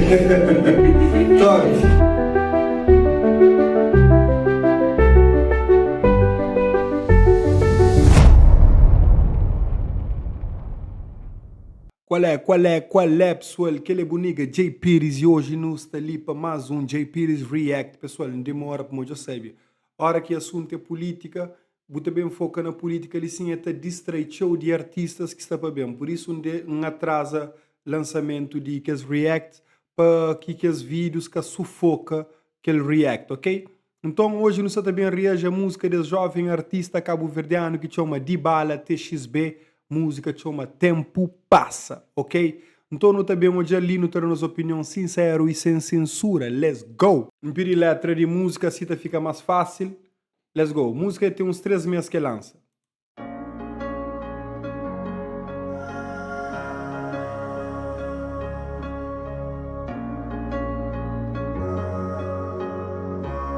Top. Qual é, qual é, qual é pessoal? Kel é bu nigga Jay Pires e hoje nu sta li pa más um Jay Pires React. Pessoal, nu demora pamodi dja sabe, ora ki assunto é política, Bu ta ben foka na pulítika li sin e ta distrai txeu di artistas ki sta pa ben. Pur isu N atraza lansamentu di kes react pa ki kes vídius ka sufoka kel react, ok? Nton oji nu sta ta ben reaji a múzika des jóven artista kabuverdianu ki txoma Dibala TXB, múzika txoma Ténpu Pasa, ok? Nton nu ta ben odja-l li nu ta da nos opinion sinseru i sen sensura. Let's go! N pidi letra di múzika si ta fika más fásil. Let's go, música tem uns 3 mês ke lança.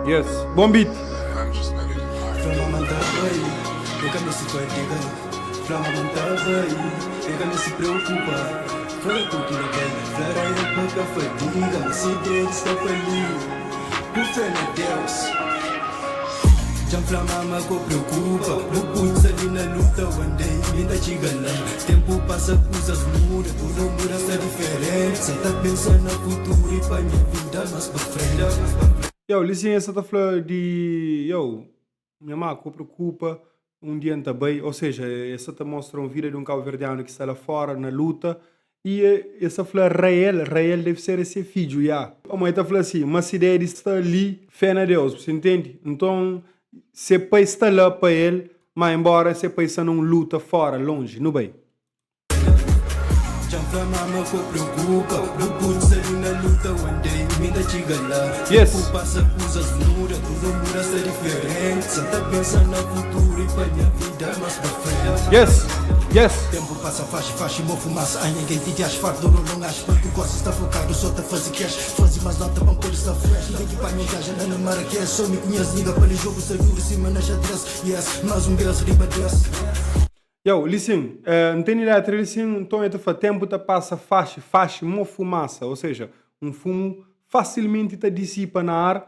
Yes, bom beat. Dja-m fla mama ko preokupa Bu putz ali na luta one day mi ta txiga la Tempu pasa kuzas muda Tudu muda sta diferenti Sa ta pensa na futuru i pa nha vida mas pa frenti. Yow, lisensa ta fla di yow, Nha má, ka preokupa, un dia N ta bai. Ou seja, e sta ta mostra un vida di un kauverdianu ki sta la fora na luta i e sta fla Rael, Rael deve ser e se fidju, ya. Pamodi e ta fla si, ma si Daddy sta li, fé na Deus, bu sta intende? Nton, se pai sta la pa el, má enbóra se pai sta na un luta fora, lonji. Nu bai. Dja-m fla mama ko preokupa Bu putz ali na luta one day mi ta txiga la Yes. Tempu pasa kuzas muda Tudu muda sta diferenti Sa ta pensa na futuru i pa nha vida mas pa frenti Yes. Yes. Tempu pasa faxi faxi mo fumasa Ai ninguém ti diax farto rolon ax Pantu gosi sta fokadu so ta fazi cash Fazi mas nota pa-m podi sta fresh N ten ki panha viaja la na Marrakech So mi ku nhas nigga pa li jogu sta duru sima na xadrez Yes, mas un bes riba des. Yow, li sin, N tene letra li sin, nton e ta fla, Tenpu ta pasa faxi, faxi, mo fumasa, ou seja, un fumu fasilmenti ta disipa na ar.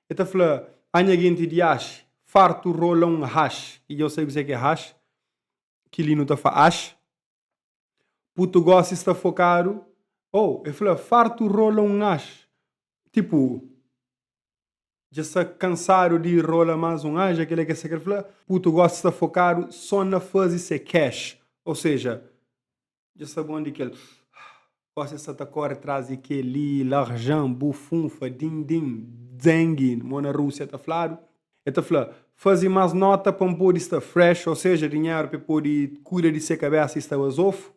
E ta fla, A nha genti di axi, fartu rola un hash, i dja-u sabe kuzé ki é hash, ki li nu ta fla ax. Putu gosi sta fokadu, oh, e fla, fartu rola un hash, tipu, Dja sta kansadu di rola más un anja, kel-la ki sa kre fla, putu gosi sta fokadu só na faze se cash, ou seja, dja sta bon di kel gosi sta ta kore tras di kel-li, l'argent, bufunfa, din-din, dengue, mo na Rúsia ta fladu. El ta fla, faze más nota pa N pode sta fresh, ou seja, dinheru pa el pode kuida di se kabesa i sta bazofu,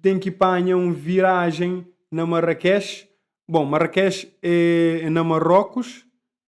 ten ki panha un virajen na Marrakech, Bon, Marrakech é na Marrocos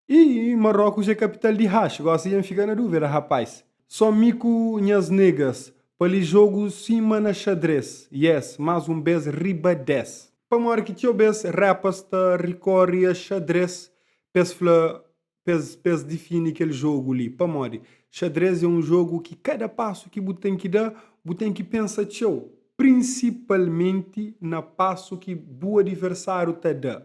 e Marrocos é kapital di hash. Gosi dja N fika na dúvida, rapaz. Só mi ku nhas niggas pa li jogu sima na xadrez, yes, más un bes riba 10. Pamodi ki txeu bes rappers ta rikorri a xadrez p'es fla p'es p'es difini kel jogu li. Pamodi? Xadrez é un jogu ki kada pasu ki bu ten ki da, bu ten ki pensa txeu, prinsipalmenti na pasu ki bu adiversáriu ta da.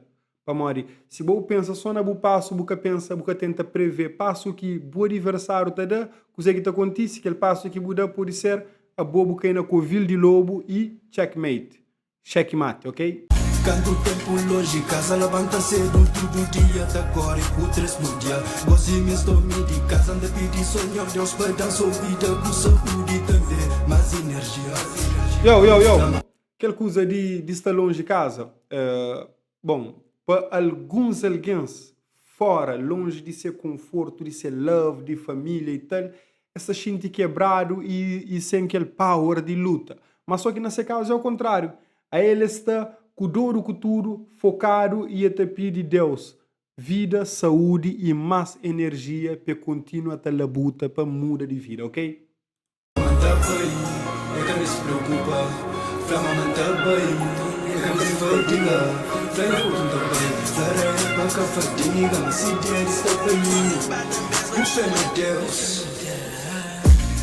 Pamodi, si bo bu pensa sô na bu pasu, bu ka pensa, bu ka tenta prevê pasu ki bu adiversáriu ta da, kuzê ki ta kontise? Kel pasu ki bu da pode ser abo bu kai na kovil di lobu i checkmate. Xeki mate, ok? Kantu tempu lonji kaza labanta sedu tudu dia ta kori ku 3 mundia gosi mi sto mi di kaza nta pidi so nhor Deus pa dan so vida ku saudi tambe mas inerjia. Yo, yo, yo! Kel kuza di di sta lonji kaza, bon, pa alguns algens fora, lonji di se konfortu, di se love, di familia i tal, es ta xinti kebradu i i sen kel power di luta. Má só ki na se kazu é o kontráriu. Ael el sta ku dodu ku tudu, fokadu i el ta pidi Deus vida, saúdi i más enerjia pa el kontinua ta labuta pa muda di vida, ok? Ma N ta bai, e ka meste preokupa Fla ma ma N ta bai, e ka meste fadiga Fla nha korpu N ta bai, fla rei pa ka fadiga Ma si Deus sta pa mi, ku fé na Deus.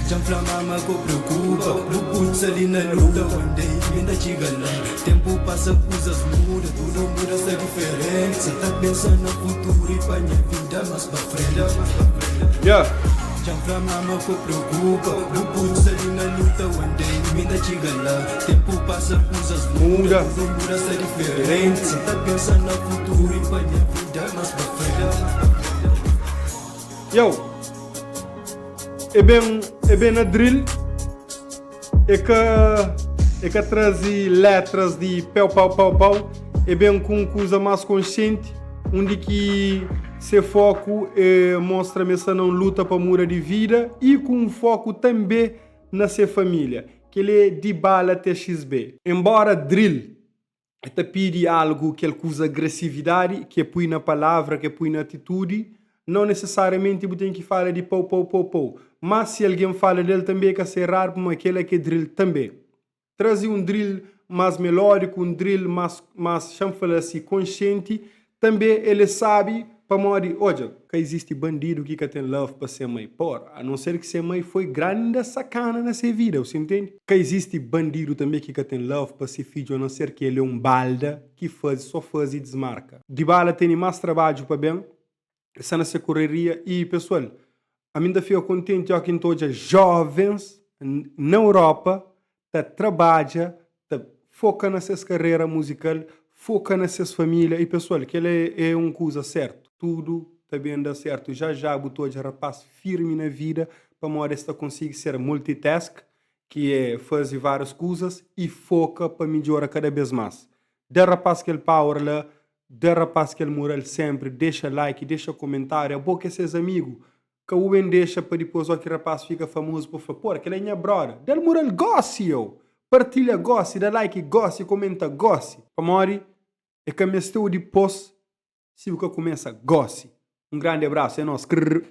Dja N fla mama ko preokupa Bu putz ali na luta One day mi N ta txiga la Tempu pasa kuzas muda Tudu muda sta diferenti Sa ta pensa na futuru i pa nha vida mas pa frenti Yeah. Dja N fla mama ko preokupa Bu putz ali na luta One day mi N ta txiga la Tempu pasa kuzas muda Tudu muda sta diferenti Sa ta pensa na futuru i pa nha vida mas pa frenti. Yow E ben e ben na drill E ka e ka traze letras di peu pau pau pau E ben ku un kuza mas konsienti Undi ki se foku e mostra ma e sta na un luta pa muda di vida I ku un foku tanbe na se familia Kel é di bala TXB. Enbora drill E ta pidi algu, kel kuza agresividadi ki e pui na palavra, ki e pui na atitudi, nau nesesariamenti bu ten ki fala di pau pau pau pau. Má si algen fala del tanbe e ka ser radu pamodi kela ki é drill tanbe. Traze un drill más melódiku, un drill más más xa-m fla si konsienti Tanbe el é sabi pamodi, odja, ka izisti bandidu ki ka ten love pa se mai, por, a non ser ki se mai foi granda sakana na se vida, u intende? Ka izisti bandidu tanbe ki ka ten love pa se fidju a non ser ki el é un balda ki fazi so fazi i dismarka. Dybala teni mas trabadju pa ben, el sta na se koreria i pesual, ami nta fika kontenti oki nta odja jovens na Europa ta trabadja, ta foka na ses karera muzikal, foka na ses família i pesoal kel é un kuza sertu, tudu ta ben da sertu já já bu ta odja rapaz firmi na vida pamodi es ta konsigi ser multitask ki é fazi várias kuzas i foka pa midjora kada bes más. Da rapaz kel power la, da rapaz kel mural sempri, dexa like, dexa komentáriu, abo ki é ses amigu Ka bu ben dexa pa dipôs óki rapás fika famozu pa fla, Pora, kel-la é nha bróda. Da-l mural gósi, yo! Partilha gósi, da like gósi, komenta gósi. Pamodi é ka meste-u dipôs si bu ka kumesa gósi. Un grandi abrasu, é nos. Krrr.